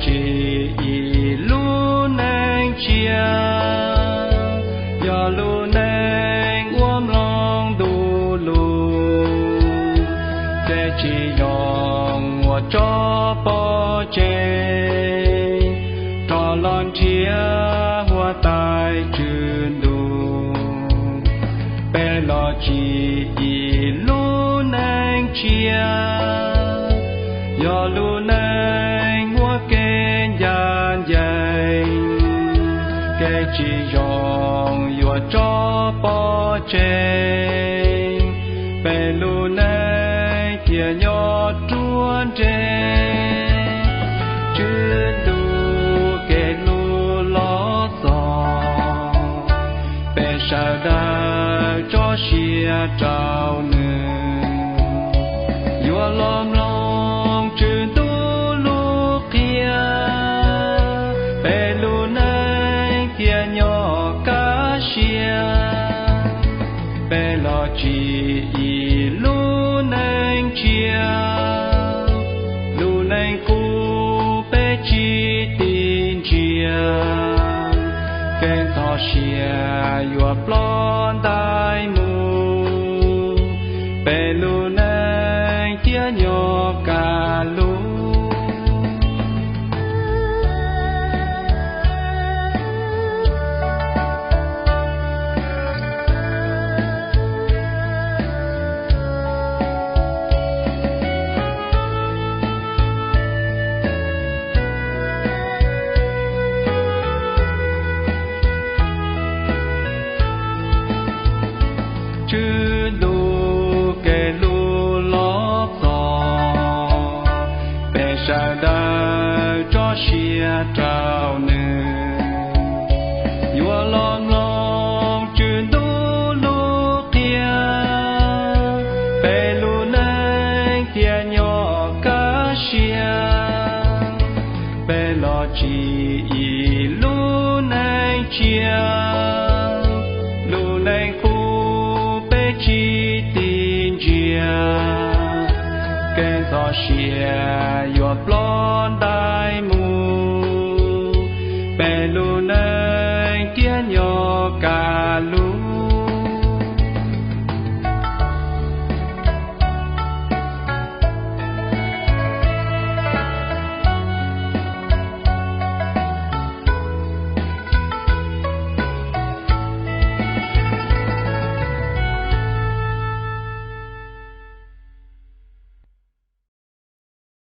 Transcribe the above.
Tsim ib lub neej tshiab, yog lub neej uas mloog ntu lus, ces tsis zoo ua tsov pov tseg, rov los nrhiav huab tais tswj ntuj. Peb los tsim ib lub neej tshiab, yog lub neej muaj kev ncaj ncees, kev tsis zoo yuav tsov pov tseg, peb lub neej thiaj nyob ruaj nrees. Tswj ntuj kev hlub los txog, peb sawv daws tso siab rau nws, yuav los mloog tswj ntuj lub qhia, peb lub neej thiaj nyob kaj siab. Peb los tsim ib lub neej tshiab, lub neej qub peb tsis ti ntsiag, kev ntxhov sia yuav ploj ntais mus, peb lub neej thiaj nyob kaj lug. Tswj ntuj kev hlub los txog, peb sawv daws tso siab rau nws, yuav los mloog tswj ntuj lub qhia, peb lub neej thiaj nyob kaj siab. Peb los tsim ib lub neej tshiab, lub neej qub peb tsis ti ntsiag, kev ntxhov sia yuav ploj ntais mus.